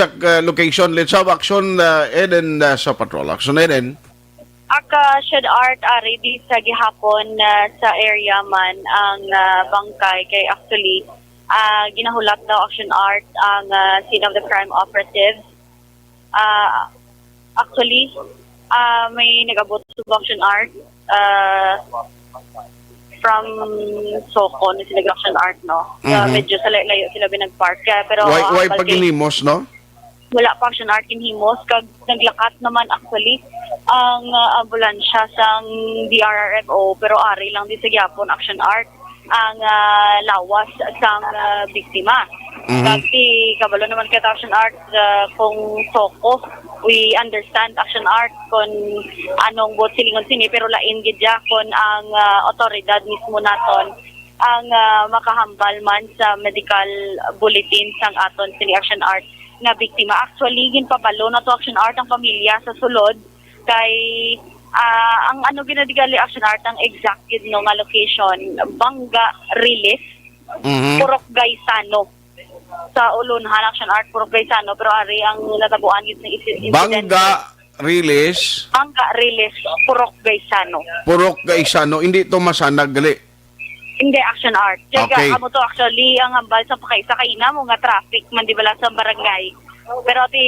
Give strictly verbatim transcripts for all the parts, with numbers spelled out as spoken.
uh, location. Let's have Action, uh, Eden, uh, sa patrol. Action Eden. Aka Shed Art, ari di sa gihapon, uh, sa area man ang, uh, bangkay kay actually, uh, ginahulat daw Action Art ang, uh, scene of the crime operatives. Uh, actually, uh, may nag-abot sa Action Art, uh, from Soko na sila Action Art, no? Uh, Mhm. Medyo sa layo-layo sila binag-park. Kaya, pero Why, ang why bangkay paghinimos, no? Wala pa Action Art ginhimos, kag naglakat naman actually ang, ah, ambulansya sang D R R M O, pero ari lang di sa gyapon Action Art ang, ah, lawas sang, ah, biktima. Mhm. Kag ti kabalo naman kita Action Art, ah, kung Soko, we understand Action Art kung anong buot silingon sini, pero lain gid ya kung ang, ah, otoridad mismo naton ang, ah, makahambal man sa medical bulletin sang aton sini Action Art nga biktima. Actually, ginpabalo na to Action Art ang pamilya sa sulod kay, ah, ang ano ginadigali Action Art ang exact gid no nga location, Bangga Riles, Mhm. Purok Gaisano. Sa Ulonhan Action Art, Purok Gaisano, pero ari ang natabuan gid ng isi-, insidente. Bangga Riles. Bangga Riles, Purok Gaisano. Purok Gaisano, hindi to Masanag gali. Hindi, Action Art. Kaya Okay. Amo to actually ang hambal sa pakaisa kay ina mo nga traffic man di bala sa barangay. Pero ti,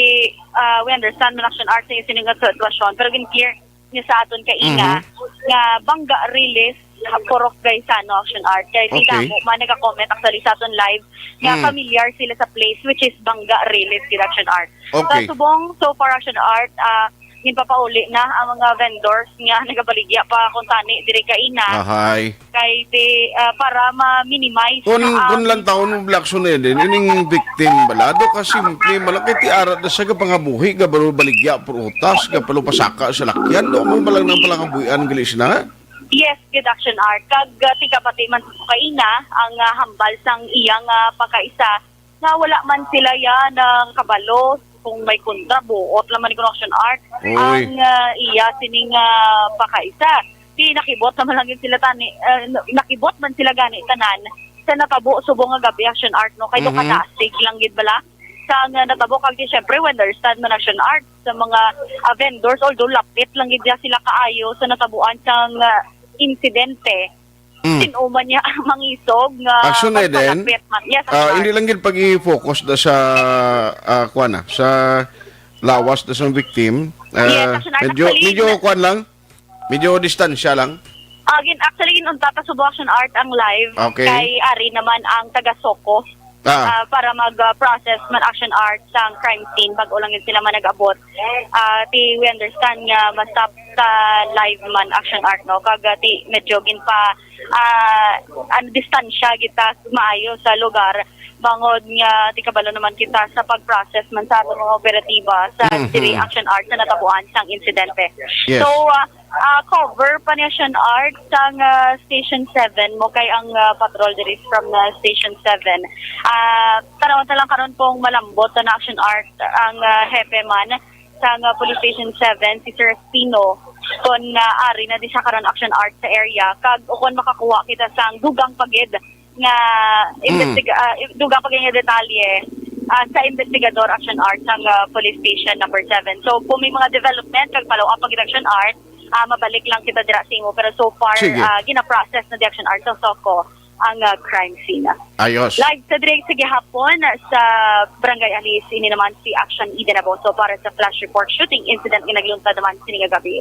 ah, we understand man Action Art sa isin nga sitwasyon. Pero gin-clear niya sa aton kay ina Mhm. nga Bangga Riles, ah, Purok Gaisano Action Art. Kay ti Okay. Damo man nag-comment actually sa aton live nga Mm. familiar sila sa place, which is Bangga Riles gid Action Art. Okay. Sa subong, so far Action Art, ah, ginpapauli na ang mga vendors nga nagabaligya pa kung tani diri kay ina. Ahay. Kay di, ah, para ma-minimize Kun, ang kun lang taon mo, Blackson, eh, din, ining victim bala, do ka simple, malaki ti arat na sa kapangabuhi, gabalo baligya, prutas, gabalo pasaka sa lakyan, do mo balang ng palangabuhian, gali sina? Yes, gid Action Art. Kag, ah, ti kapati man sa kaina, ang, ah, hambal sang iyang, ah, pakaisa, nga wala man sila ya nang kabalo kung may kontra, buot lang man ni kuno Action Art. Uy. Ang, ah, iya sining, ah, pakaisa. Di nakibot naman lang gid sila tani, ah, nakibot man sila gani tanan sa natabo subong nga gabi Action Art, no? Kay do Mhm. kadasig lang gid bala sa nga natabo kag di, syempre, we understand man Action Art sa mga, ah, vendors, although lapit lang gid sila kaayo sa natabuan sang, ah, insidente. Mm. Sin-o man niya ang mangisog nga Action, Eden. Pagpalapit man. Yes, Ah, Action hindi Art. lang gid pag-i-focus na sa, ah, kuwan na, sa lawas na sa victim. Yes, Ah, Action Art. Medyo, Actually, medyo na- kuwan lang. Medyo distansya lang. Ah, gin-, actually, ginunta ta Subo Action Art ang live. Okay. Kay ari naman ang taga Soko. Ah. Ah, para mag, ah, process man Action Art sang crime scene, bag-o lang gid sila man nag-abot. Ah, ti we understand nga ma-stop sa live man Action Art, no? Kag, ah, ti medyo ginpa, ah, ano, distansya kita maayo sa lugar, bangod nga ti kabalo naman kita sa pag-process man sa aton mga operatiba sa Mm-hmm. diri Action Art sa natabuan sang insidente. Yes. So, ah, ah, cover pa ni Action Art sang, ah, Station seven mo kay ang, ah, patrol diri from, ah, Station seven. Ah, tanaw ta lang karon kung malambot na Action Art ang, ah, hepe man sang, ah, Police Station seven, si Sir Espino, kung, ah, ari na di siya karon Action Art sa area. Kag o kung makakuha kita sang dugang pa gid nga Mm. investiga-, ah, dugang pa gid nga detalye, ah, sa investigador Action Art sang, ah, Police Station number seven. So, kung may mga development kag follow-up pa gid Action Art, ah, mabalik lang kita dira sa imo. Pero so far, Sige. ah, gina-process na di Action Art sa Soko ang, ah, crime scene. Ayos. Live sa diri sa gihapon sa Barangay Alis, ini naman si Action Eden Aboso para sa flash report shooting incident nga nagluntad naman sini nga gabi.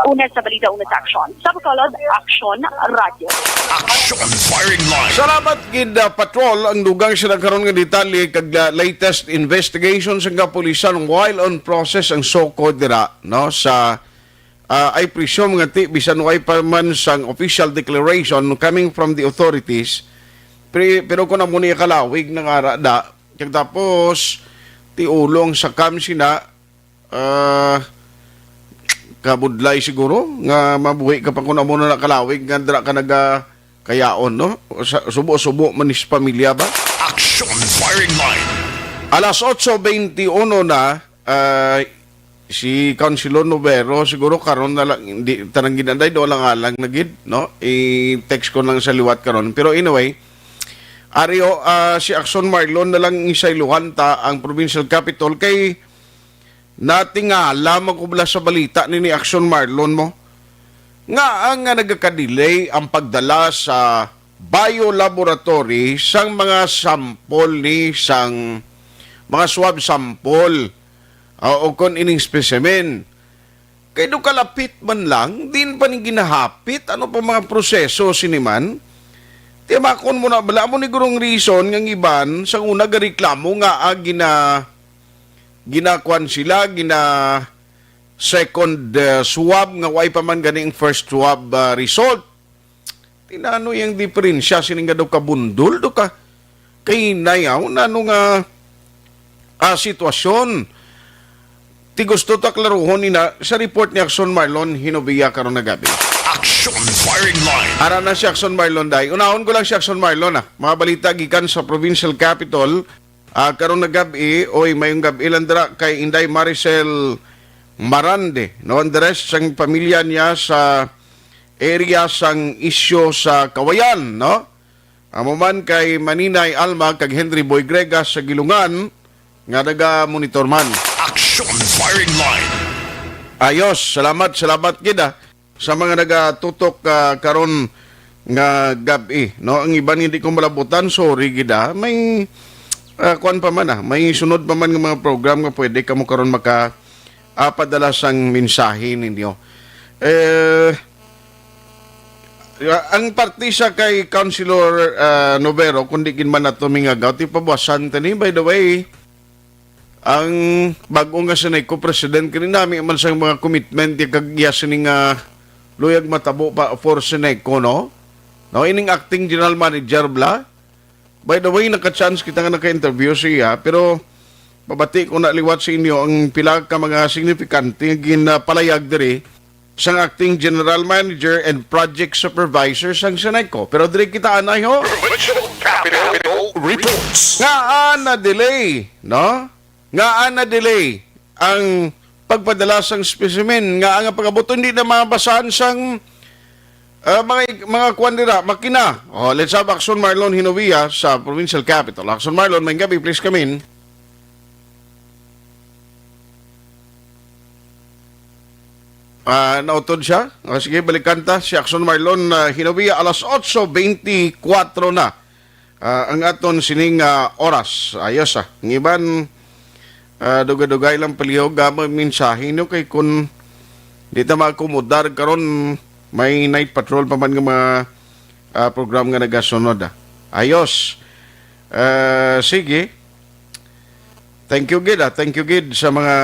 Una sa balita, una sa aksyon. Sa Bacolod, Action Radio. Action Firing Line. Salamat gid, ah, Patrol. Ang dugang sila karon nga detalye kag, ah, latest investigation sa kapulisan while on process ang Soko dira, no, sa, ah, I presume nga ti bisan way pa man sang official declaration coming from the authorities, pre-, pero kung amo ni kalawig nang ara da, kag tapos ti ulong sa kam sina, ah, kabudlay siguro nga mabuhi ka pa kung amo na nakalawig nga dira ka naga kayaon, no? Sa, subo-subo man ni sa pamilya ba? Action Firing Line. Alas otso beintiuno na, ah, si Councilor Novero, siguro karon na lang, di, tanang ginaday, do lang alang na gid, no? I-text ko lang sa liwat karon. Pero anyway, Ari, o, ah, si Action Marlon na lang isayluhan ta ang provincial capitol kay natingala man ko bala sa balita ni, ni Action Marlon mo. Nga ang nga nagakadelay ang pagdala sa biolaboratory sang mga sample ni sang mga swab sample, ah, o kon ining specimen. Kay do kalapit man lang, din pa ni ginahapit, ano pa mga proseso sini man? Tiyamakon mo na bala, amo ni gurong reason nga ang iban sa una gareklamo nga, ah, gina-, ginakuan sila, gina second, uh, swab nga way pa man gani ang first swab, uh, result. Tinano yang diferensya sini nga do ka bundol, do ka kay nayaw nano nga, ah, sitwasyon. Ti gusto ta klaruhon ina sa report ni Action Marlon Hinovia karon nga gabi. Action Firing Line. Ara na si Action Marlon, day. Unahon ko lang si Action Marlon, ah. Mga balita gikan sa provincial capital, ah, karon nga gab-i, oy, mayong gab-i lang dira kay Inday Maricel Marande, no? And the rest sang pamilya niya sa area sang Isyo sa Kawayan, no? Amo man kay Maninay Alma kag Henry Boy Gregas sa Gilungan nga naga-monitor man. Action Firing Line. Ayos, salamat, salamat gid, ah, sa mga nagatutok, ah, karon nga gab-i, no? Ang iban hindi ko malabutan, sorry gid, ah. May, ah, kuwan pa man, ah, may sunod pa man nga mga program nga pwede kamo karon maka, ah, padala sang mensahe ninyo. Eh, ah, ang parte sa kay Councilor, ah, Novero, kundi gid man nato mingagaw, ti pabuwasan tani, by the way, ang bag-o nga Seneco president, kini nami man sang mga commitment, ya kag iya sini nga luyag matabo pa for Seneco, no? No, ining acting general manager bla. By the way, naka-chance kita nga naka-interview siya, pero mabati ko na liwat sa inyo ang pila ka mga signifikante nga ginapalayag diri sang acting general manager and project supervisor sang Seneco. Pero diri kita anay, ho. Provincial Capitol Reports. Nga na delay, no? Nga na delay ang pagpadala sang specimen, nga ang pag-abot hindi na mabasahan sang, ah, mga, mga kuwan dira, makina. Oh, let's have Action Marlon Hinovia sa provincial capital. Action Marlon, may gabi, please come in. Ah, nautod siya? O, sige, balikan ta si Action Marlon, ah, Hinovia, alas otso beintikwatro na, ah, ang aton sining, ah, oras. Ayos, ah. Ang iban, ah, dugay-dugay lang palihog, ah, mga mensahe nyo kay kun di ta maakomodar karon, may night patrol pa man nga mga, ah, program nga nagasunod, ah. Ayos. Ah, sige. Thank you gid, ah. Thank you gid sa mga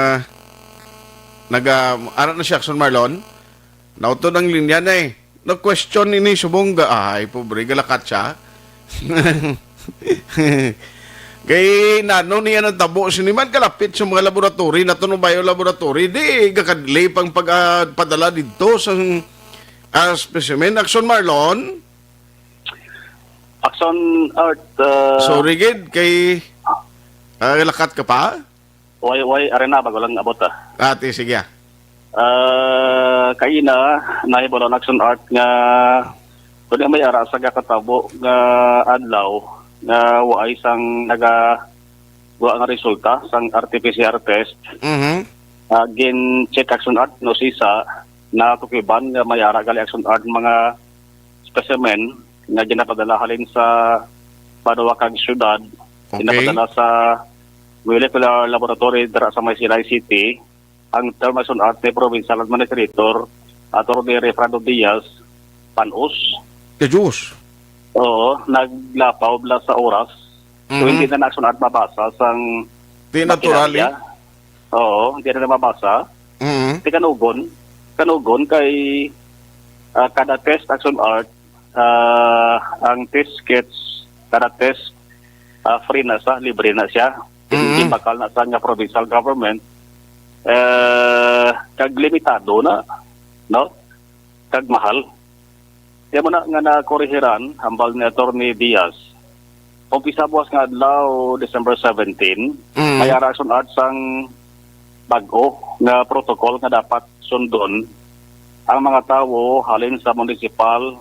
naga-, ara na si Action Marlon. Nautod ang linya na eh. Na-question ini subong ga-, ay, pobre, galakat siya. Kay nano niya natabo sini man kalapit sa mga laboratory, nato no bio laboratory, di gakadli pang pag, ah, padala didto sa, ah, specimen. Action Marlon? Action Art, ah, Sorry gid kay, ah, lakat ka pa? Way, way, arena, bago lang abot, ah. Ate, sige, ah. Ah, kaina, nahibalo ang Action Art nga kundi may ara sa gakatabo nga adlaw nga waay sang naga-, wa nga resulta sang R T P C R test. Mhm. Ah, gin-check Action Art no sisa na tukiban nga may ara gali Action Art mga specimen nga ginapadala halin sa banwa kag syudad, Okay. ginapadala sa molecular laboratory dira sa may Silay City, ang term Action Art ni Provincial Administrator Attorney Refrando Diaz Panos. Ka Diyos. Oo, naglapaw bala sa oras. So, Mhm. hindi na Action Art mabasa sang Di natural, makinarya. Oo, hindi na mabasa. Mhm. Di kanugon. Kanugon kay, ah, kada test Action Art, ah, ang test kits, kada test, ah, free na sa, libre na siya. Mhm. Hindi bakal na sa nga provincial government, eh, kag limitado na, no? Kag mahal. Kaya mo na nga nakorihiran, hambal ni Attorney Diaz. Umpisa buwas nga adlaw, December seventeen, Mm. may ara Action Art sang bag-o nga protocol nga dapat sundon ang mga tawo halin sa municipal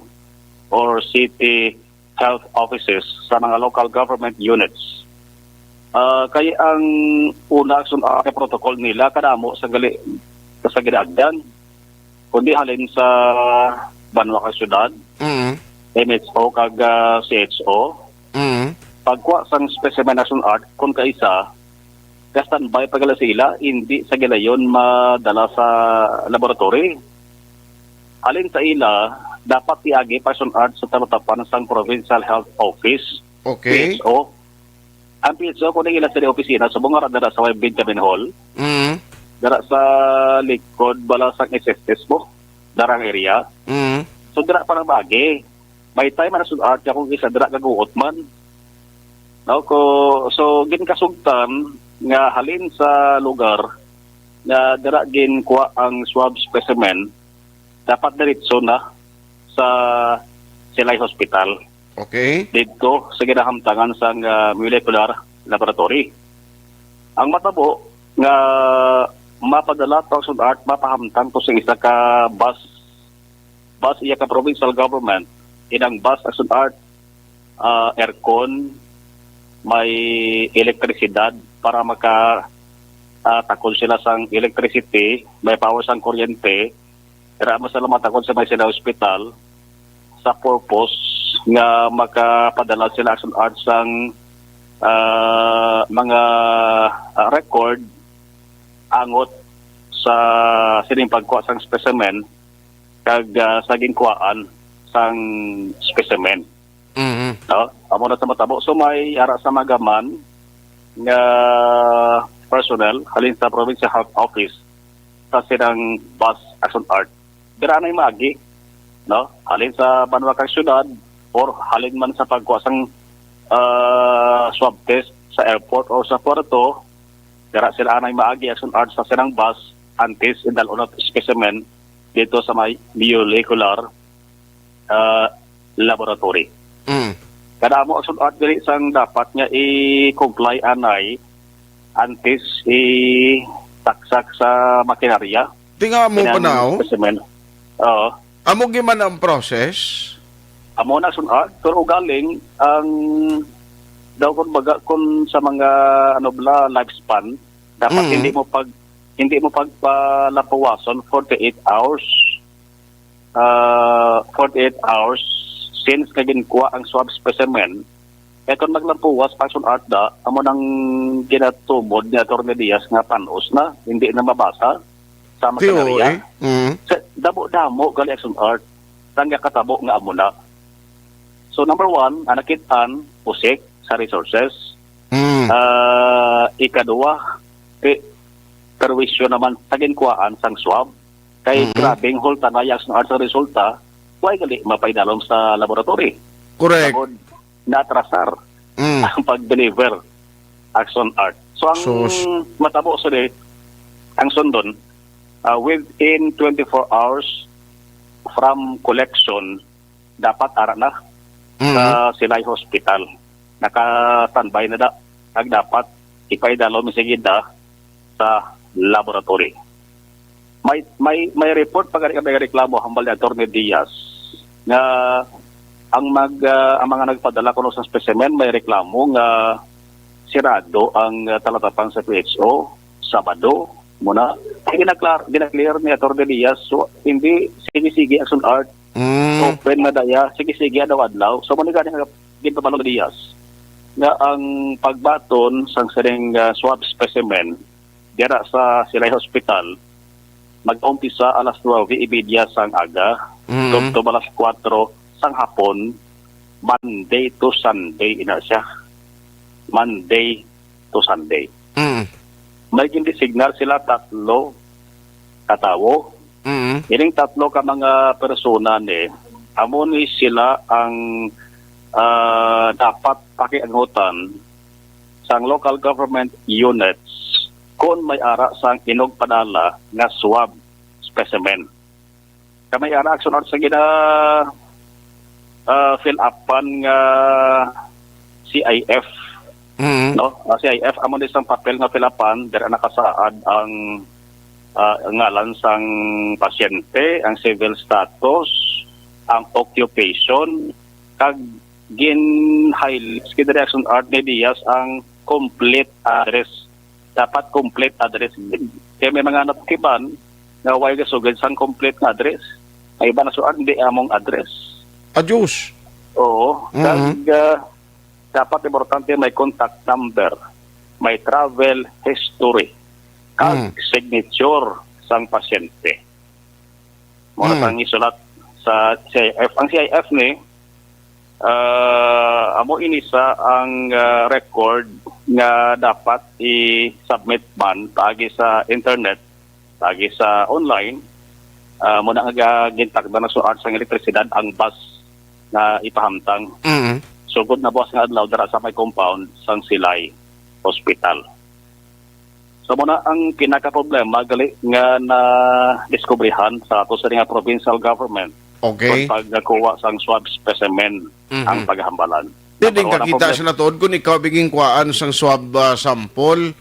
or city health offices sa mga local government units. Ah, kay ang una, action, ah, kay protocol nila kadamo sa gali sa ginaagdan, kundi halin sa banwa kag syudad, Mm. M H O kag, ah, C H O. Mm. Pagkuha sang specimen, action art, kung kaisa, ka-standby pa gali sila, hindi sa gilayon madala sa laboratory. Halin sa ila, dapat iagi pa, action art, sa talatapan sang Provincial Health Office, Okay. P H O. Ang P H O, kung ila sa opisina, subong nga dira sa Benjamin Hall, Mm. dira sa likod bala sang S S S mo, darang area. Mm. So, dira pa lang bagi. May time na sun-, art niya kung isa dira gaguot man. No, ko, so, ginkasugtan nga halin sa lugar nga dira ginkuha ang swab specimen, dapat diretso na sa Silay Hospital. Okay. Didto sa ginahamtangan sang, ah, molecular laboratory. Ang matabo nga mapadala to, action art, mapahamtang to sa isa ka bus, bus iya ka provincial government, inang bus, action art, ah, aircon, may elektrisidad para maka, ah, takod sila sang electricity, may power sang kuryente, dira mo sila matakod sa may sila hospital sa purpose nga makapadala sila, action art, sang, ah, mga, ah, record angot sa sining pagkuha sang specimen kag, ah, sa ginkuhaan sang specimen. Mhm. No? Amo na sa matabo. So, may ara sa magaman nga personnel halin sa Provincial Health Office sa silang bus, action art. Dira na yung maagi, no? Halin sa banwa kag syudad or halin man sa pagkuha sang, ah, swab test sa airport or sa puerto, dira sila anay maagi, action art, sa silang bus antes idalon ang specimen dito sa may molecular, ah, laboratory. Mm. Kadamo ang sun-at diri sang dapat nga i-comply anay antes i-taksak sa makinarya. Di nga amo pa Kinang now? Specimen. Oo. Amo gyud man ang process? Amo na sun-at, pero ugaling ang daw kun baga kun sa mga ano bala lifespan, dapat Mm. hindi mo pag hindi mo pagpalapuwason forty-eight hours. Ah, forty-eight hours since nga ginkuha ang swab specimen. Kay kung maglampuwas pa sun-at da, amo nang ginatumod ni Attorney Diaz nga panos na, hindi na mabasa sa T O A. Makinarya. Mm. Sa damo-damo gali ang sun-at, sang katabo nga amo na. So, number one, ang nakit-an, usik sa resources. Mm. Ah, ikaduha, pi-, perwisyo naman sa ginkuhaan sang swab. Kay Mm-hmm. grabing hulta na ang sun-at sa resulta, why gali mapaidalom sa laboratory? Correct. Tungod naatrasar Mm. ang pag-deliver ang sun-at. So, ang Sus. matabo sa di, ang sundon, ah, within twenty-four hours from collection, dapat ara na Mm. sa Silay Hospital. Naka-standby na da. Kag dapat ipaidalom sigid da sa laboratory. May, may, may report pa gani nga may reklamo hambal ni Attorney Diaz nga ang mag, ah, ang mga nagpadala kuno sa specimen may reklamo nga sirado ang, ah, talatapan sa P H O, Sabado, muna. Ay, ginaklar-, ginaklear ni Attorney Diaz, so, hindi, sige-sige ang sun-at. Mm. Open na daya, sige-sige, adlaw-adlaw. So, muna gani nga ginpabalo ni Diaz nga ang pagbaton sang sining, ah, swab specimen dira sa Silay Hospital, mag-umpisa alas nuebe y media sang aga, Mm. tubtob alas kuwatro sang hapon, Monday to Sunday ina siya. Monday to Sunday. Mm. May gindesignar sila tatlo ka tawo. Mm. Ining tatlo ka mga persona ni, amo ni sila ang, ah, dapat pakiagutan sang local government units kon may ara sang inugpadala nga swab specimen. Kami ara ang sun-at sa gina, ah, fill upan nga C I F, Mm. no? Ah, C I F amo ni sang papel nga fill upan, dira nakasaad ang, ah, ngalan sang pasyente, ang civil status, ang occupation, kag gin-highlight gid diri, Action Art, ni Diaz ang complete address. Dapat complete address gid. Kay may mga natukiban nga way gasugid sang complete nga address. Ang iban, Action Art, hindi among address. Adios. Oo. Mhm. Kag, ah, dapat importante may contact number, may travel history, kag Mm. signature sang pasyente. Mao na Mm. sang isulat sa C I F. Ang C I F ni, ah, amo ini sa ang, ah, record nga dapat i-submit man paagi sa internet, paagi sa online. Ah, mao na nga gintakdan na suat sang elektrisidad ang bus nga ipahamtang. Mm. Sugod na buwas nga adlaw dira sa may compound sang Silay Hospital. So, mao na ang pinakaproblema gali nga na-diskubrihan sa ato sa nga provincial government Okay. kung pagkuha sang swab specimen Mhm. ang paghambalan. Di din Number one ang kakita problema. sila tuod kung ikaw biging kuhaan sang swab ah, sample,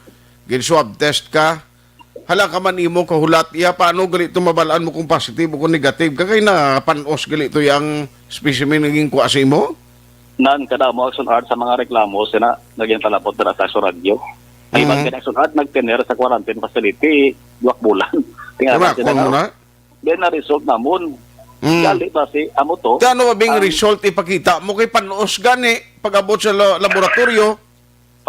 gin swab test ka. Hala ka man imo kahulat iya, paano gali ito mabalaan mo kung positive o kung negative ka kay napanos gali ito yang specimen nga ginkuha sa imo? Nan, kada mo, Action Art, sa mga reklamo sina naging talapot dira sa Action Radyo. Ang iban Mhm. kay Action Art nagtener sa quarantine facility duwak bulan. Tingnan Tama, sila kung na, muna. Then na-result namon. Mm. Gali ba si amo to? Di ano ba bing Ang- result ipakita mo kay panuos gani pag-abot sa la- laboratorio?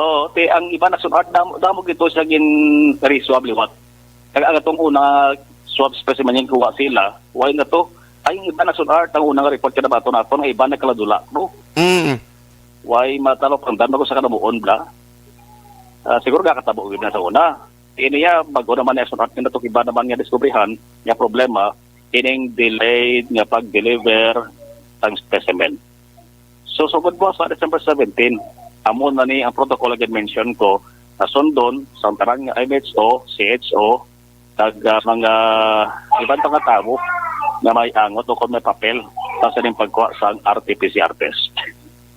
Oo, ti ang iba na sunod damo, damo gito siya gin reswab liwat. Kag ang atong una swab specimen yung kuha sila, why na to? Ay, ang iba na sunod ang unang report kada bato nato, ang iba nagkaladula, bro. Mm. Why matalo pang dan ko sa kanamuon bla? Ah, siguro gakatabo gid na sa una. Ini ya bago naman na sunod nga to iba naman nga diskubrihan nga problema ining delayed nga pag-deliver sang specimen. So, sugod mo sa December seventeen, amo na ni ang protocol nga mention ko na sundon sa tanan nga M H O, C H O, kag ah, mga iban pa nga tawo nga may angot o kung may papel sa sining pagkuha sang R T P C R test.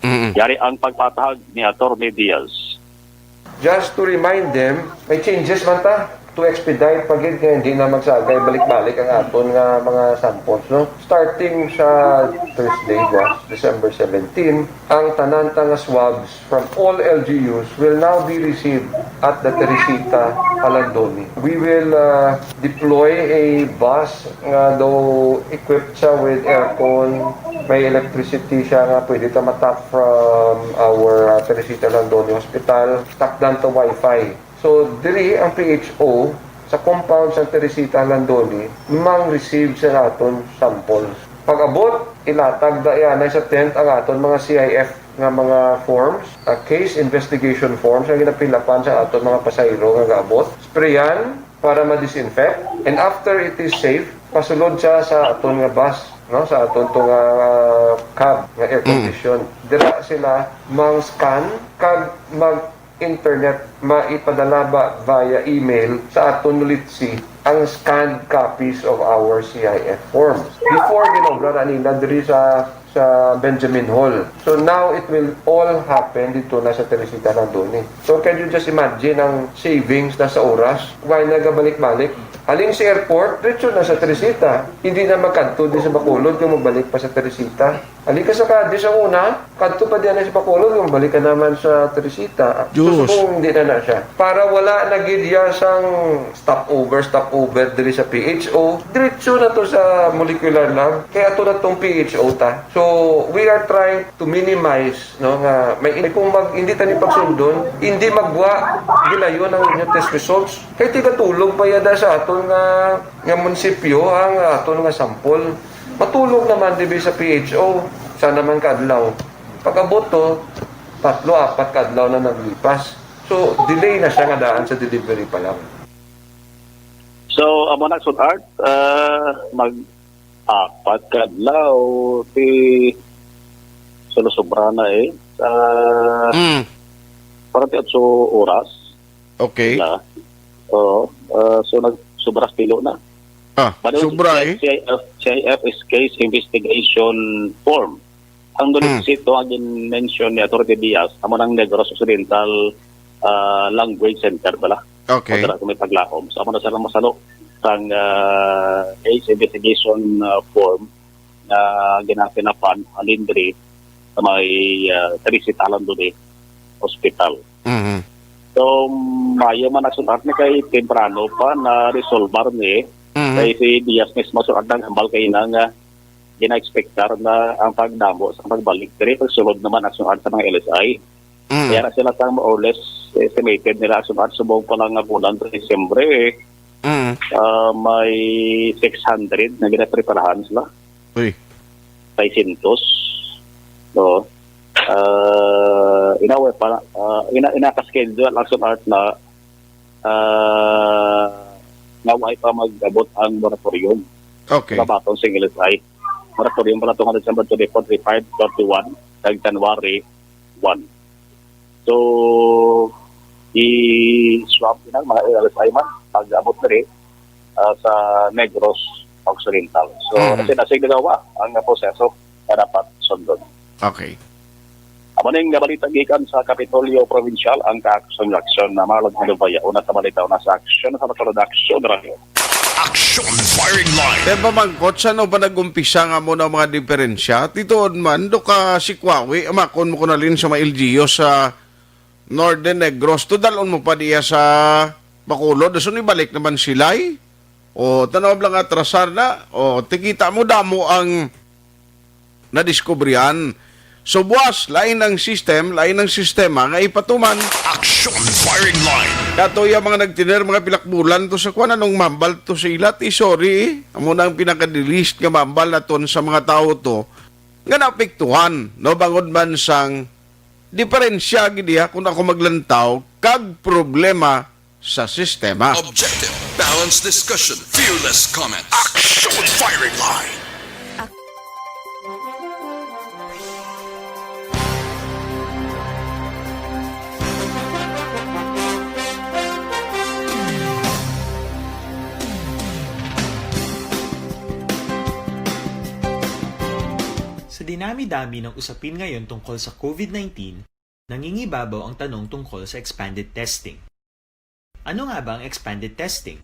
Mm. Yari ang pagpatahag ni Attorney Diaz. Just to remind them, may changes man ta to expedite pa gid nga hindi na magsagay balik-balik ang aton nga mga samples, no? Starting sa Thursday, was December seventeen, ang tanan ta nga swabs from all L G Us will now be received at the Teresita Alandoni. We will uh, deploy a bus nga daw equipped siya with aircon, may electricity siya nga pwede ta matap from our uh, Teresita Alandoni Hospital, takdan ta wifi. So, diri ang P H O sa compound sa Teresita Alandoni mang receive sa aton samples. Pag-abot, ilatag da iyanay sa tent ang aton mga C I F nga mga forms, ah, case investigation forms nga ginapilapan sa aton mga pasahero nga gaabot. Sprayan para ma-disinfect, and after it is safe, pasulod siya sa aton nga bus, no, sa aton to nga ah, cab nga air condition. Dira sila mang scan kag mag internet maipadala ba via email sa aton litsi ang scanned copies of our C I F forms. Before, ginobra na nila diri sa sa Benjamin Hall. So now it will all happen dito na sa Teresita Landoni. So can you just imagine ang savings na sa oras? Why nagabalik-balik? Haling sa airport, diretso na sa Teresita. Hindi na magkadto di sa Bacolod kung magbalik pa sa Teresita. Haling ka sa Cadiz ang una, kadto pa diyan sa Bacolod, kung balik ka naman sa Teresita. Diyos. So, kung hindi na na siya. Para wala na gid ya sang stopover, stopover diri sa P H O. Diretso na to sa molecular lab. Kaya ato na tong P H O ta. So, we are trying to minimize, no, nga may kung mag, hindi tani pagsundon, hindi magwa gilayon ang inyong test results. Kay tigatulog pa yada sa aton nga nga munisipyo ang aton nga sample. Matulog naman dibi sa P H O. Sana man kaadlaw. Pag-abot to, tatlo, apat ka adlaw na naglipas. So, delay na siya nga daan sa delivery pa lang. So, amo na, Sun Art, ah, mag apat ka adlaw, ti sobra na eh. Sa Mm. Parang otso oras Okay. na. Oo. Ah, so, nagsobra sa pilo na. Ah, But it was sobra eh. C I F, C I F is case investigation form. Ang Hmm. doon ito ang gin-mention ni Attorney Diaz, amo ng Negros Occidental ah, Language Center bala. Okay. O dira sa may paglahom. So, amo na sila masalo sang ah, case investigation ah, form na ginapinapan ang Lindri sa may, ah, Teresa Talandone Hospital. Mhm. So, maayo man ang sun-at ni kay temprano pa na resolbar ni. Mhm. Kay si Diaz mismo sun-at nang hambal kay ina nga gina-expectar na ang pagdamo sa pagbalik diri pagsulod naman ang sun-at sa mga L S I. Mhm. Kaya na sila sang more or less estimated nila sun-at subong pa lang nga bulan sa Disyembre, eh, Mhm. ah, may six hundred na ginapreparahan sila. Uy. Seiscientos. So, ah, inawa pa, ah, ina, inaka-schedule ang sun-at na, ah, nga way pa mag-abot ang moratorium. Okay. Sa baton sing L S I. Moratorium pala itong December twenty-four, twenty-five, thirty-one, kag January one. So, i-swab din ang mga L S I man pag-abot diri, ah, sa Negros Occidental. So, Mhm. kasi nasig nagawa ang proseso na dapat sundon. Okay. Amo ning balita gikan sa Kapitolyo Provincial, ang Kaaksyon Aksyon na mga lagmay. Una sa balita, una sa aksyon sa Production Radio. Action Firing Line. Kaya pamangkot sa ano pa nag-umpisa nga mo ng mga diferensya? Tituod man, do ka si Kwawi, amakon mo ko na lin sa mga L G U sa Northern Negros. To dalon mo pa diya sa Bacolod. So, ibalik naman sila'y. O, tanaw lang atrasar na. O, tikita mo damo ang nadiskubrihan. So, buwas, lain ang system, lain ang sistema nga ipatuman. Action Firing Line. Kato yung mga nagtiner, mga pilakbulan to sa kwan, anong mambal to sa ilat, eh, sorry, eh. Amo na ang pinaka-the least nga mambal naton sa mga tao to nga naapektuhan, no, bangod man sang diferensya gid iya kung ako maglantaw kag problema sa sistema. Objective, balanced discussion, fearless comment. Action Firing Line. Sa dinami-dami ng usapin ngayon tungkol sa COVID nineteen, nangingibabaw ang tanong tungkol sa expanded testing. Ano nga ba ang expanded testing?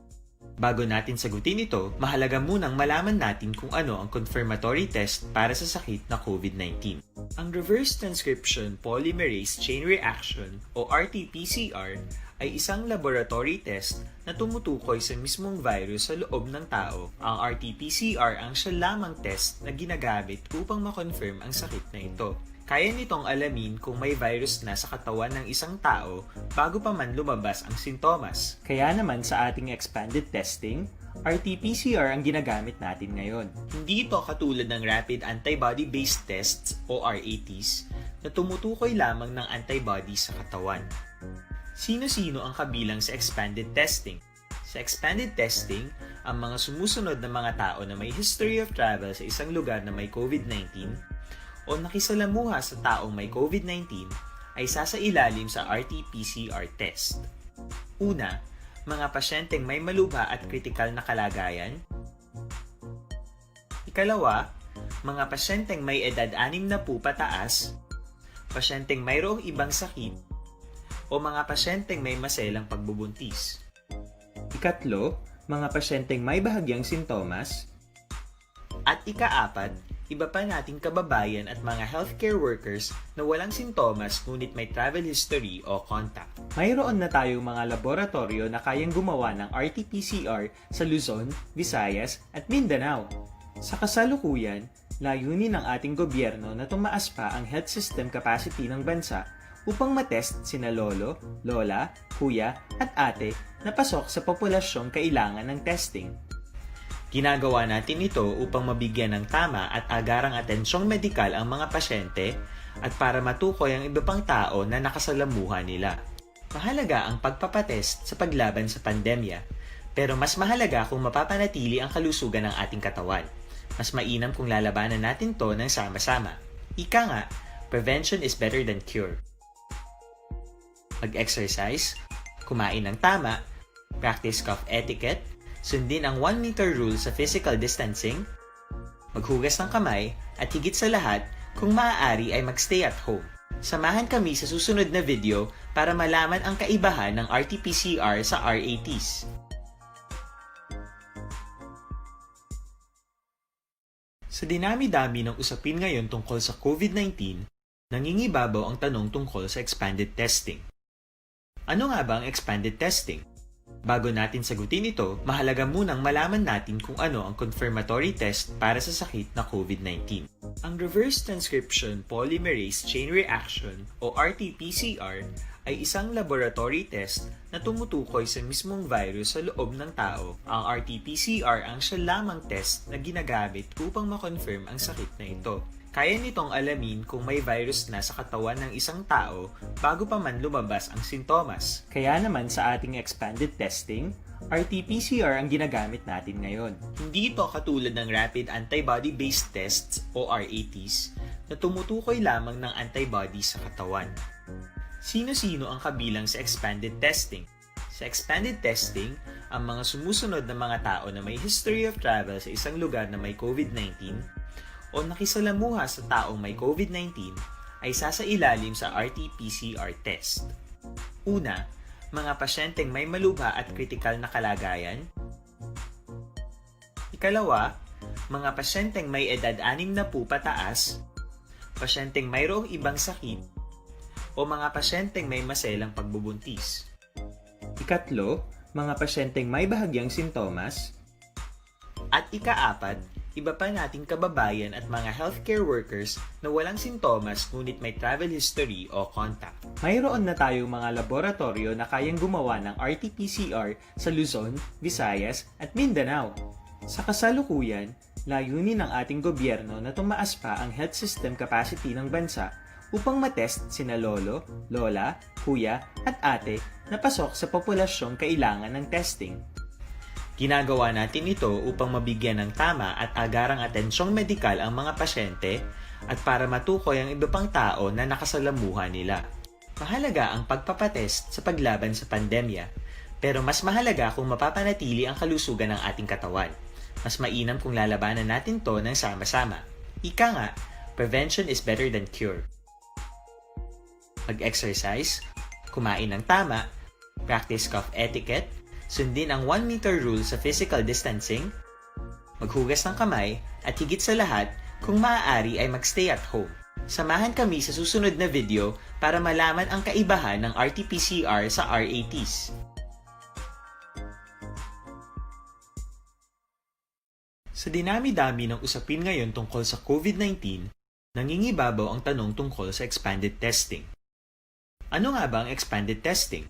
Bago natin sagutin ito, mahalaga munang malaman natin kung ano ang confirmatory test para sa sakit na COVID nineteen. Ang reverse transcription polymerase chain reaction o R T P C R ay isang laboratory test na tumutukoy sa mismong virus sa loob ng tao. Ang R T P C R ang siya lamang test na ginagamit upang ma-confirm ang sakit na ito. Kaya nitong alamin kung may virus na sa katawan ng isang tao bago pa man lumabas ang sintomas. Kaya naman sa ating expanded testing, R T P C R ang ginagamit natin ngayon. Hindi ito katulad ng rapid antibody-based tests o R A Ts na tumutukoy lamang ng antibody sa katawan. Sino-sino ang kabilang sa expanded testing? Sa expanded testing, ang mga sumusunod na mga tao na may history of travel sa isang lugar na may COVID nineteen o nakisalamuha sa taong may COVID nineteen ay sasailalim sa R T P C R test. Una, mga pasyenteng may malubha at kritikal na kalagayan. Ikalawa, mga pasyenteng may edad anim na po pataas, pasyenteng mayroong ibang sakit, o mga pasyenteng may maselang pagbubuntis. Ikatlo, mga pasyenteng may bahagyang sintomas. At ikaapat, iba pa nating kababayan at mga healthcare workers na walang sintomas ngunit may travel history o contact. Mayroon na tayong mga laboratorio na kayang gumawa ng R T P C R sa Luzon, Visayas, at Mindanao. Sa kasalukuyan, layunin ng ating gobyerno na tumaas pa ang health system capacity ng bansa upang matest sina lolo, lola, kuya, at ate na pasok sa populasyong kailangan ng testing. Ginagawa natin ito upang mabigyan ng tama at agarang atensyong medikal ang mga pasyente at para matukoy ang iba pang tao na nakasalamuha nila. Mahalaga ang pagpapatest sa paglaban sa pandemya, pero mas mahalaga kung mapapanatili ang kalusugan ng ating katawan. Mas mainam kung lalabanan natin to ng sama-sama. Ika nga, prevention is better than cure. Mag-exercise, kumain ng tama, practice cough etiquette, sundin ang one meter rule sa physical distancing, maghugas ng kamay, at higit sa lahat, kung maaari ay mag-stay at home. Samahan kami sa susunod na video para malaman ang kaibahan ng R T P C R sa R A Ts. Sa dinami-dami ng usapin ngayon tungkol sa COVID nineteen, Nangingibabaw ang tanong tungkol sa expanded testing. Ano nga ba ang expanded testing? Bago natin sagutin ito, mahalaga munang malaman natin kung ano ang confirmatory test para sa sakit na COVID nineteen. Ang reverse transcription polymerase chain reaction o R T P C R ay isang laboratory test na tumutukoy sa mismong virus sa loob ng tao. Ang R T P C R ang siya lamang test na ginagamit upang ma-confirm ang sakit na ito. Kaya nitong alamin kung may virus na sa katawan ng isang tao bago pa man lumabas ang sintomas. Kaya naman sa ating expanded testing, R T P C R ang ginagamit natin ngayon. Hindi ito katulad ng rapid antibody-based tests o R A Ts na tumutukoy lamang ng antibody sa katawan. Sino-sino ang kabilang sa expanded testing? Sa expanded testing, ang mga sumusunod na mga tao na may history of travel sa isang lugar na may COVID nineteen o nakisalamuha sa taong may COVID nineteen ay sasailalim sa R T P C R test. Una, mga pasyenteng may malubha at kritikal na kalagayan. Ikalawa, mga pasyenteng may edad anim na po pataas, pasyenteng mayroong ibang sakit, o mga pasyenteng may maselang pagbubuntis. Ikatlo, mga pasyenteng may bahagyang sintomas. At ikaapat, iba pa nating kababayan at mga healthcare workers na walang sintomas ngunit may travel history o contact. Mayroon na tayong mga laboratoryo na kayang gumawa ng R T P C R sa Luzon, Visayas, at Mindanao. Sa kasalukuyan, layunin ng ating gobyerno na tumaas pa ang health system capacity ng bansa upang matest sina lolo, lola, kuya, at ate na pasok sa populasyong kailangan ng testing. Ginagawa natin ito upang mabigyan ng tama at agarang atensyong medikal ang mga pasyente at para matukoy ang iba pang tao na nakasalamuha nila. Mahalaga ang pagpapatest sa paglaban sa pandemya, pero mas mahalaga kung mapapanatili ang kalusugan ng ating katawan. Mas mainam kung lalabanan natin to ng sama-sama. Ika nga, prevention is better than cure. Mag-exercise, kumain ng tama, practice cough etiquette, sundin ang one meter rule sa physical distancing, maghugas ng kamay, at higit sa lahat, kung maaari ay mag-stay at home. Samahan kami sa susunod na video para malaman ang kaibahan ng R T P C R sa R A Ts. Sa dinami-dami ng usapin ngayon tungkol sa COVID nineteen, nangingibabaw ang tanong tungkol sa expanded testing. Ano nga ba ang expanded testing?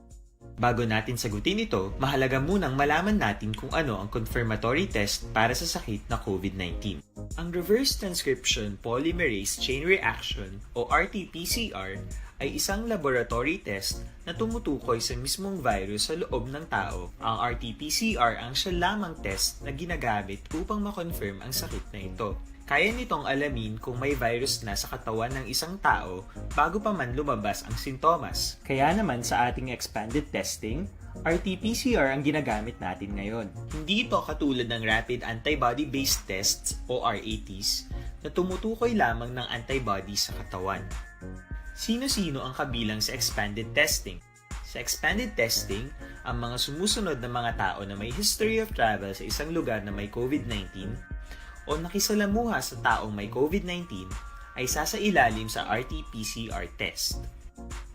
Bago natin sagutin ito, mahalaga munang malaman natin kung ano ang confirmatory test para sa sakit na COVID nineteen. Ang reverse transcription polymerase chain reaction o R T P C R ay isang laboratory test na tumutukoy sa mismong virus sa loob ng tao. Ang R T P C R ang siya lamang test na ginagamit upang ma-confirm ang sakit na ito. Kaya nitong alamin kung may virus na sa katawan ng isang tao bago pa man lumabas ang sintomas. Kaya naman sa ating expanded testing, R T P C R ang ginagamit natin ngayon. Hindi ito katulad ng rapid antibody-based tests o R A Ts na tumutukoy lamang ng antibody sa katawan. Sino-sino ang kabilang sa expanded testing? Sa expanded testing, ang mga sumusunod na mga tao na may history of travel sa isang lugar na may COVID nineteen o nakisalamuha sa taong may COVID nineteen ay sasailalim sa R T P C R test.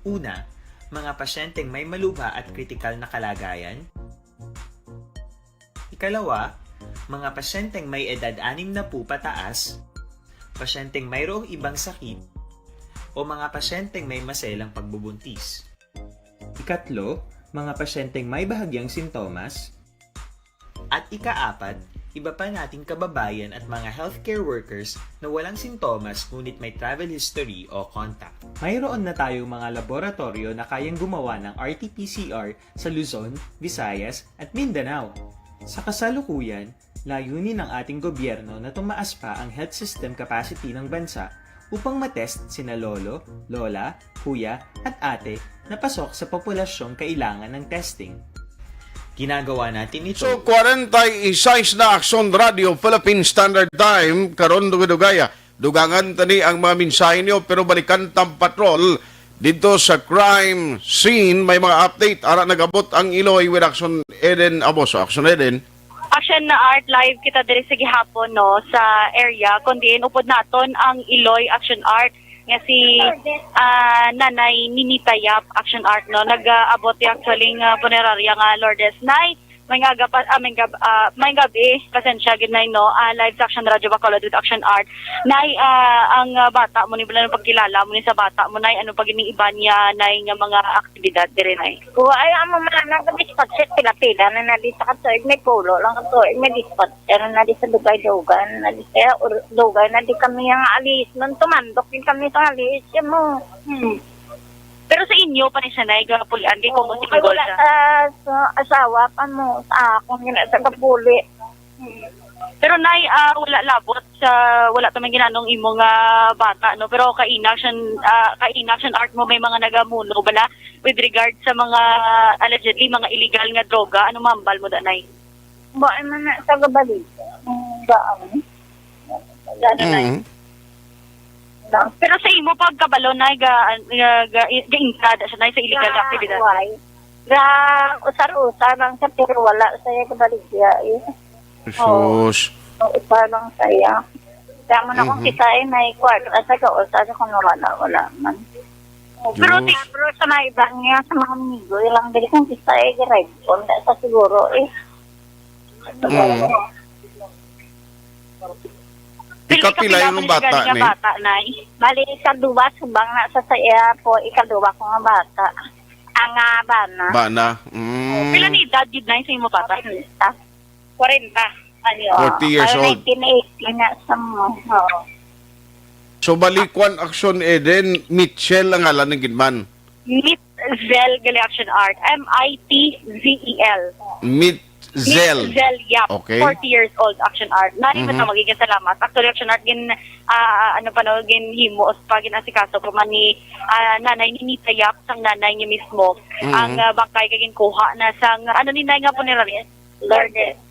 Una, mga pasyenteng may malubha at kritikal na kalagayan. Ikalawa, mga pasyenteng may edad anim na po pataas, pasyenteng mayroong ibang sakit, o mga pasyenteng may maselang pagbubuntis. Ikatlo, mga pasyenteng may bahagyang sintomas. At ikaapat, iba pa nating kababayan at mga healthcare workers na walang sintomas ngunit may travel history o contact. Mayroon na tayong mga laboratoryo na kayang gumawa ng R T P C R sa Luzon, Visayas, at Mindanao. Sa kasalukuyan, layunin ng ating gobyerno na tumaas pa ang health system capacity ng bansa upang matest sina lolo, lola, kuya, at ate na pasok sa populasyong kailangan ng testing. Ginagawa natin ito. So, kwarenta y seis na Aksyon Radio Philippine Standard Time, karon dugay-dugaya. Dugangan tani ang mga mensahe niyo, pero balikan tang patrol dito sa crime scene. May mga update. Ara nagabot ang Iloy with Action Eden Aboso. Action Eden. Action na Art, live kita diri sa gihapon, no, sa area, kundi upod naton ang Iloy Action Art. nga si, ah, Nanay Ninita Yap, Action Art, no? Nag-aabot yung actually nga punerarya nga Lourdes. Nay, may nga aga pa, ah, may gab-, ah, may gabi, pasensya gid, Nay, no? Ah, live sa Action Radio Bacolod with Action Art. Nay, ah, ang, ah, bata mo ni, wala nang pagkilala mo ni sa bata mo, Nay, ano pa gid ning iban niya, Nay, nga mga aktibidad dire, Nay? Kuha ay amo man ang dispatcher, pila-pila na na di sa katuig, may pulo lang katuig, may dispatcher na di sa dugay-dugay na di sa ur-, dugay na di kami ang alis nun, tumandok din kami sa alis mo. Hmm. Pero sa inyo pa ni siya, Nay, gapulian kay kung Oo, single wala ka. Sa, sa asawa pa mo, sa akong gina-, sa kapuli. Hmm. Pero, Nay, ah, wala labot sa, wala ta man ginanong imo nga bata, no? Pero kay Action, ah, kay Action Art mo, may mga nagamuno bala with regard sa mga allegedly mga illegal nga droga? Ano mambal mo da, Nay? Ba, ay man na sa gabalita. Ang daan. Gano'n, Nay. Mm. Lang. Pero sa imo pagkabalo, Nay, ga, ga, ga, ga-intrada siya, Nay, sa illegal nga aktibidad? Why? Ga, usar-usar lang siya, pero wala siya gabaligya, eh. Jesus. Oo, usar lang siya. Kaya mo na kung Mhm. kita ay may kwarta sa gaos, sa kung wala, wala man. Pero Diyos. Di, pero sa mga iba niya, sa mga amigo, ilang dili kung kita ay giray. Kung sa siguro, eh. Mm. Pila Ikapila ka yung pila bata, nga ni? Bata, Nay? Bali, ikaduwa, subang na sa saya po, ikaduwa ko nga bata. Ang, ah, bana. Bana. Mm. Pila ni edad gid, Nay, sa imo bata? Kwarenta. Kwarenta. Ano, Forty years ah, old. Nineteen eighty na sa mo. Oo. So, balikwan, Action Eden, Mitchell ang ngalan ng ginman. Mitzel gali Action Art. M I T Z E L. Mitzel. Mitzel, yep. Okay. Forty years old, Action Art. Nani Mhm. Matawag ka, salamat. Actually, Action Art, gin, ah, ano pa, no, ginhimo pa, ginasikaso pa man ni, ah, Nanay Ninita Yap, sang nanay niya mismo. Mhm. Ang, ah, bangkay kay ginkuha na sang, ano ni Nay nga punerarya? Lourdes.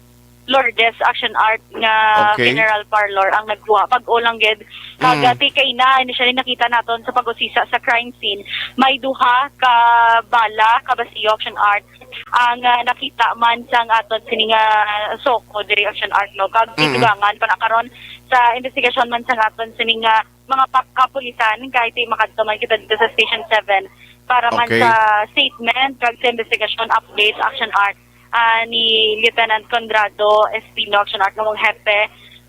Lourdes Action Art nga Okay. Funeral Parlor ang nagkuha. Bag-o lang gid. Kag, Mm. ah, tikay na, initially nakita naton sa pag-usisa sa crime scene, may duha ka bala, ka basiyo, Action Art, ang, ah, nakita man sang aton sini nga soko diri, Action Art, no? Kag Mm. gidugangan pa na karon sa investigasyon man sang aton sini nga mga pa-, kapulisan, kahit di makadto man kita dito sa Station seven para man Okay. sa statement kag sa investigasyon update, Action Art, ah, ni Lieutenant Conrado Espino, Action Art, nga mga hepe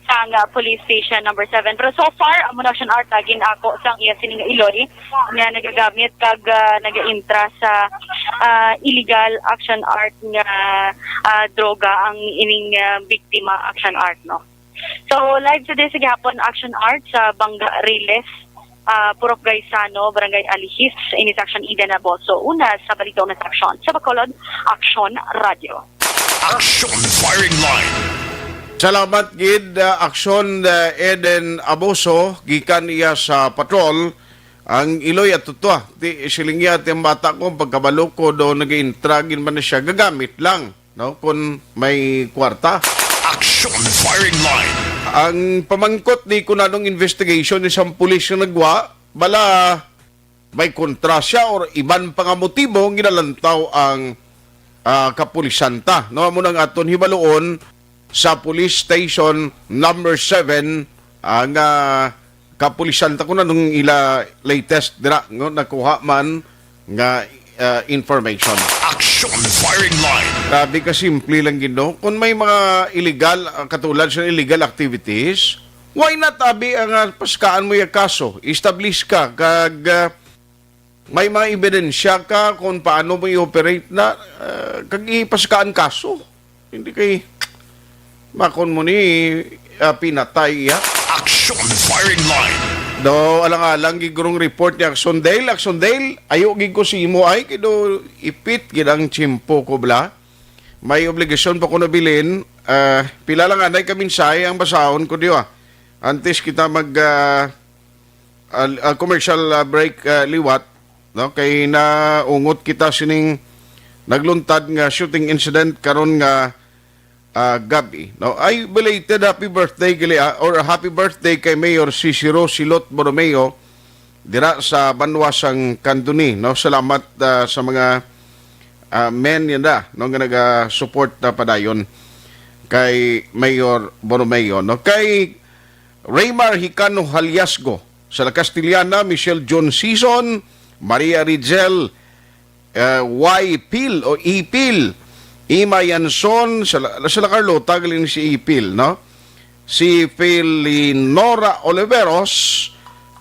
sang, ah, Police Station number seven. Pero so far, amo na, Action Art, ah, gin-ako sang iya sining iloy nga nagagamit kag, ah, nagaintra sa, ah, illegal, Action Art, nga, ah, droga ang ining, ah, biktima, Action Art, no? So, live today sa gihapon, Action Art sa Bangga Riles, ah, Purok Gaisano, Barangay Alihis, ini sa Action Eden Aboso. Una sa balita, una sa aksyon. Sa Bacolod, Action Radio. Action Firing Line. Salamat gid, ah, Action, ah, Eden Aboso, gikan iya sa patrol. Ang iloy at tutwa, ti, siling niya, ti ang bata ko, pagkabalo ko, do nag-iintragin man na siya, gagamit lang, no? Kung may kwarta. Action Firing Line. Ang pamangkot ni kunanong investigation ni sang pulis nga nagwa, bala may kontra siya or iban pa nga motibo ang ginalantaw ang, ah, kapulisan ta, no? Amo nang aton hibaluon sa Police Station number seven, ah, nga kapulisan ta ko na nung ila latest dira, no? Nakuha man nga, ah, information. Action Firing Line. Grabe ka simple lang gid, no? Kung may mga illegal, ah, katulad sa illegal activities, why not, abi, ang, ah, paskaan mo yung kaso? Establish ka, kag, ah, may mga ebidensya ka kung paano mo i-operate na, ah, kag ipaskaan kaso. Hindi kay makon mo ni, ah, pinatay iya. Action Firing Line. Do, alang-alang gid gurong report ni Action Dale. Action Dale, ayo gid ko si imo ay, kay do ipit gid ang tiyempo ko bala. May obligasyon pa ko nabilin. Ah, pila lang anay ka mensahe ang basahon ko diyo, ah. Antes kita mag, ah, ah, ah, commercial, ah, break, ah, liwat, no? Kay naungot kita sining nagluntad nga shooting incident karon nga, ah, gabi, no? Ay, belated happy birthday gali, ah, or happy birthday kay Mayor Cicero Silot Borromeo dira sa banwa sang Candoni, no? Salamat, ah, sa mga, ah, men yun na, no, nga naga-support na padayon kay Mayor Borromeo, no? Kay Raymar Hicano Haliasgo, Sa La Castellana, Michelle John Sison, Maria Rigel, eh, Y Pil o Ipil, Ima Yanson, sa La, sa La Carlota, galing si Ipil, no? Si Felinora Oliveros,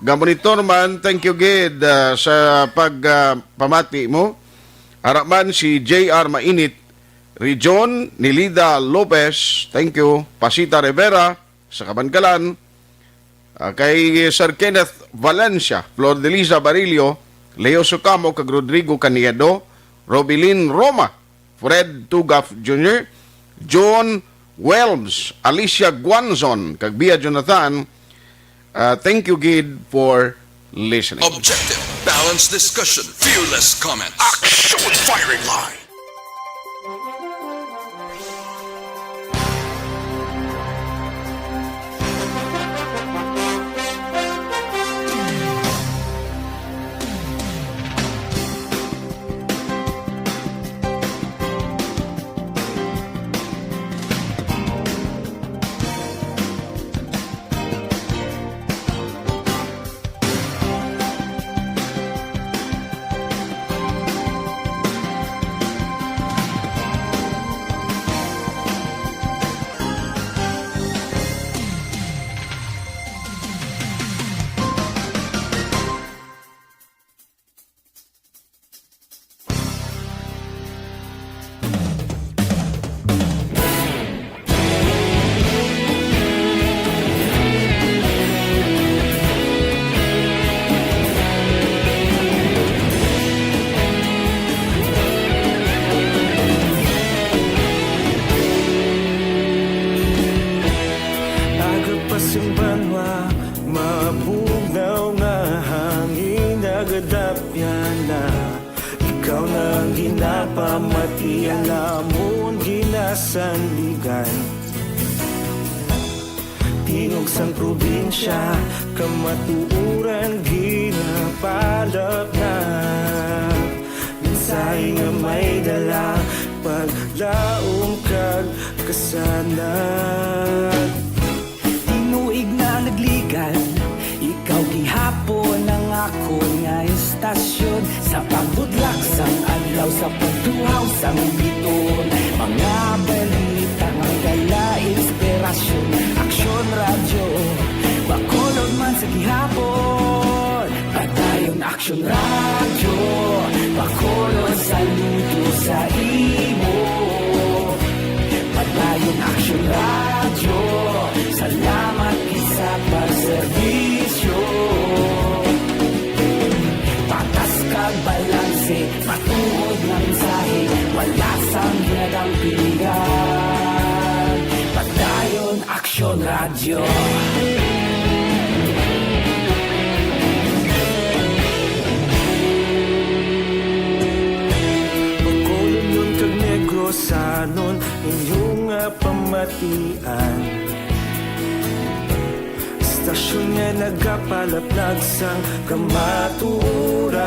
nga monitor man, thank you gid, ah, sa pag, ah, pamati mo. Ara man si J R Mainit, Region, Nilida Lopez, thank you. Pasita Rivera, sa Kabankalan, ah, kay Sir Kenneth Valencia, Flor Delisa Barillo, Leo Socamo, kag Rodrigo Caniedo, Robilin Roma, Fred Tugaf Junior, John Welms, Alicia Guanzon, kag Bia Jonathan. Ah, thank you gid for listening. Objective, balanced discussion, fearless comments. Action firing line. Aga pa sing banwa, mabugnaw nga hangin nagadapyan na. Ikaw na ang ginapamati, ang amon ginasandigan. Tingog sang probinsya, kamatuoran ginapalapnag. Mensahe nga may dala, paglaom kag kasanag. Tinuig na nagligan, ikaw gihapon ang akon nga istasyon. Sa pagbudlak sang adlaw, sa pagtuhaw sang bituon, mga balita nga may dala inspirasyon. Aksyon Radyo, Bacolod man sa gihapon. Padayon Aksyon Radyo, Bacolod, saludo sa imo. Padayon Aksyon Radyo, salamat gid sa pagserbisyo. Patas kag balanse, matuod nga mensahe, wala sang ginadampigan. Padayon Aksyon Radyo. Bacolod kag Negrosanon, inyo nga pamatian. Istasyon nga nagapalaplag sang kamatuoran.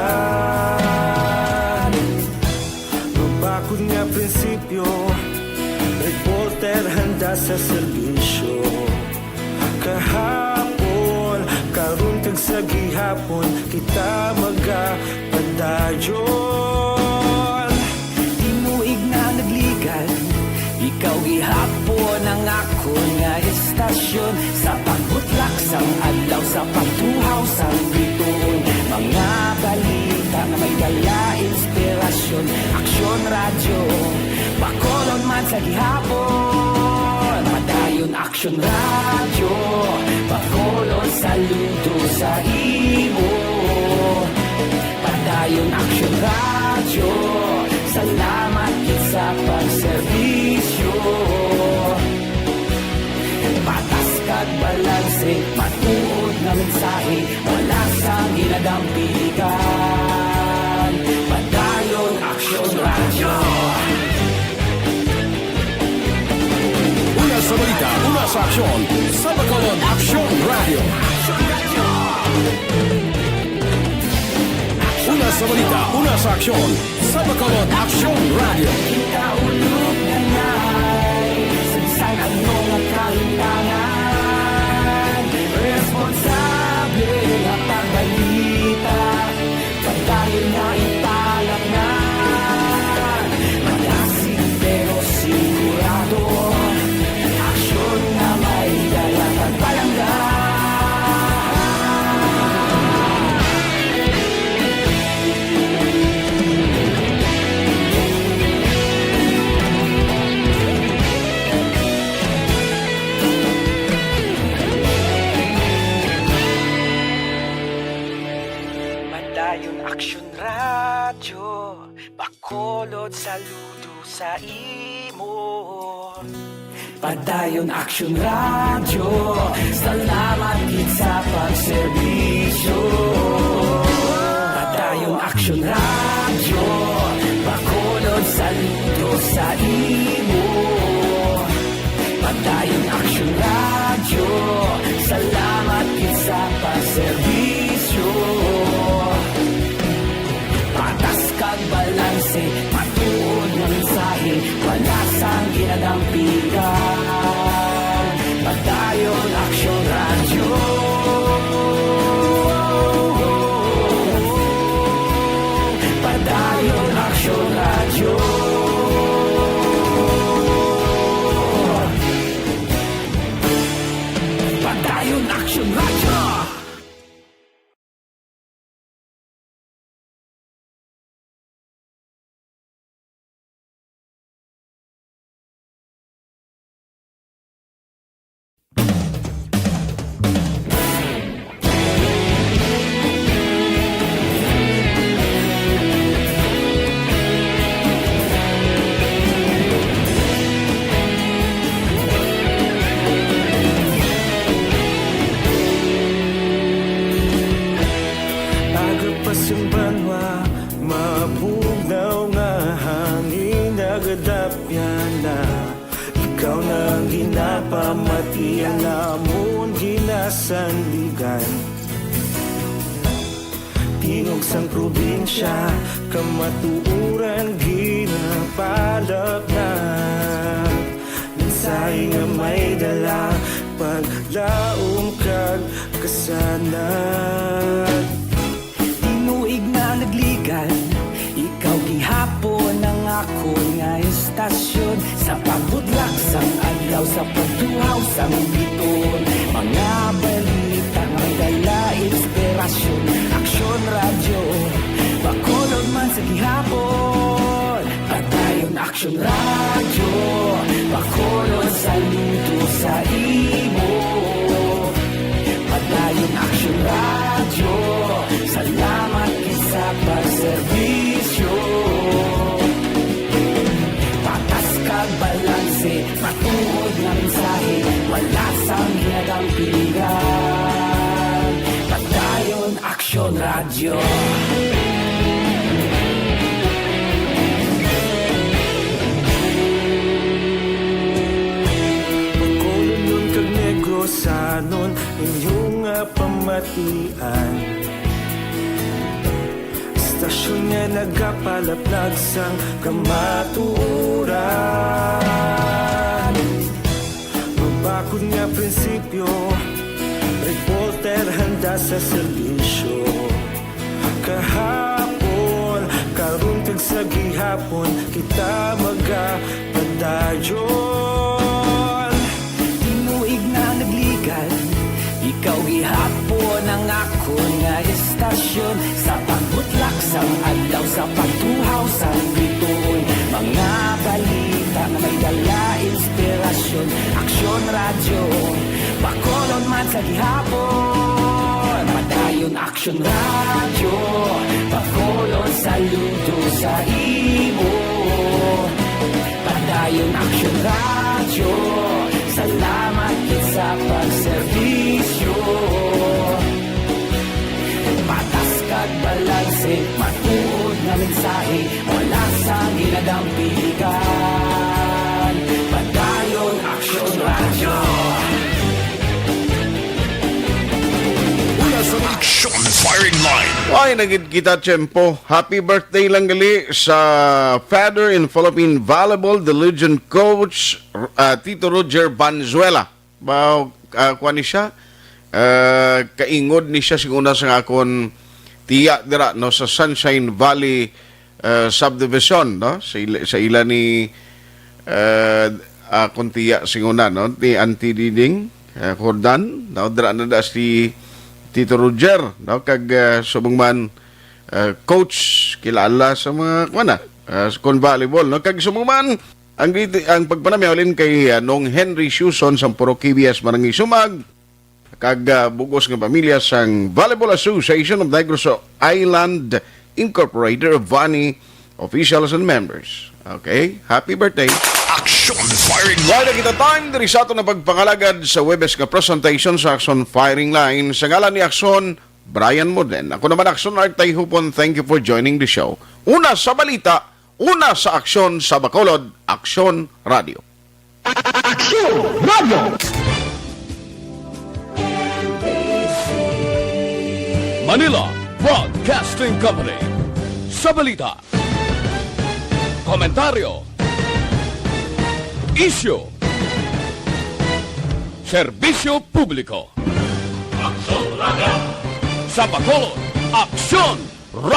Mabakod nga prinsipyo, reporter handa sa serbisyo. Kahapon, karon kag sa gihapon, kita magapadayon. Tinuig na nagligan, ikaw gihapon ang akon nga istasyon. Sa pagbutlak sang adlaw, sa pagtuhaw sang bituon, mga balita nga may dala inspirasyon. Aksyon Radyo, Bacolod man sa gihapon. Padayon Aksyon Radyo, Bacolod, saludo sa imo. Padayon Aksyon Radyo, salamat gid sa pagserbisyo. Patas kag balanse, matuod nga mensahe, wala sang ginadampigan. Padayon Aksyon Radyo. Una sa balita, una sa aksyon, sa Bacolod Aksyon Radyo. Una sa balita, una sa aksyon, sa Bacolod Aksyon Radyo. Kita ulog na nai, sa bisan ano nga kahimtangan, responsable nga Saludo sa imo. Padayon Action Radio, salamat gid sa pagserbisyo. Padayon Action Radio, Bacolod, saludo sa imo. Padayon Action Radio, salamat gid sa pagserbisyo. Patas kag balanse, matuod nga mensahe, wala sang ginadampigan. Padayon Action Radio. Padayon Action Radio. Padayon Action Radio. Aga pa sing banwa, mabugnaw nga hangin nagadapyan na. Ikaw na ang ginapamati, ang amon ginasandigan. Tingog sang probinsya, kamatuoran ginapalapnag. Mensahe nga may dala, paglaom kag kasanag. Tinuig na nagligad, ikaw gihapon ang akon nga estasyon. Sa pagbutlak sang adlaw, sa pagtuhaw sang biton, mga balita nga may dala inspirasyon. Aksyon Radyo, Bacolod man sa gihapon. Padayon Aksyon Radyo, Bacolod, saludo sa imo. Padayon Aksyon Radyo, salamat gid sa pagserbisyo. Patas kag balanse, matuod nga mensahe, wala sang ginadampigan. Padayon Aksyon Radyo. Bacolodnon kag Negrosanon, inyo nga pamatian. Estasyon nga nagapalaplag sang kamatuoran. Mabakod nga prinsipyo, reporter handa sa serbisyo. Kahapon, karon kag sa gihapon, kita magapadayon. Tinuig na nagligad, ikaw gihapon ang akon nga estasyon. Sa pagbutlak sang adlaw, sa pagtuhaw sang bituon, mga balita nga may dala inspirasyon. Aksyon Radyo, Bacolod man sa gihapon. Padayon Aksyon Radyo, Bacolod, saludo sa imo. Padayon Aksyon Radyo, salamat gid sa pagserbisyo. Patas kag balanse, matuod nga mensahe, wala sang ginadampigan. Padayon Aksyon Radyo. Mula sa Action Firing Line. Ay, nagid kita, tiyempo. Happy birthday lang gali sa Father in Philippine Volleyball, the legend coach, uh, Tito Roger Banzuela. Ba, uh, kuha ni siya? Uh, kaingod ni siya siguro sa akon tiya dira, no, sa Sunshine Valley, uh, Subdivision, no? Sa ila, sa ila ni, uh, akon tiya siguro, no? Ni Auntie Diding, uh, Jordan, no? Dira na da si Tito Roger, no? Kag, uh, subong man, uh, coach, kilala sa mga, kuha na, uh, sa kon volleyball, no? Kag subong man, ang, ang pagpanamyaw halin kay, uh, Nong Henry Siuson sa Puro K B S Marangay Sumag, kag, ah, bug-os nga pamilya sang Volleyball Association of Negros Island Incorporated, Vani, officials and members. Okay? Happy birthday. Action Firing Line. Wala kita time diri sa aton na pagpangalagad sa Webes nga presentation sa Action Firing Line. Sa ngalan ni Action, Brian Moden. Ako naman, Action Art Tayhupon. Thank you for joining the show. Una sa balita, una sa aksyon sa Bacolod, Action Radio. Action Radio. Manila Broadcasting Company. Sa balita, komentaryo, isyu, serbisyo publiko. Action Radio. Sa Bacolod, Action Radio.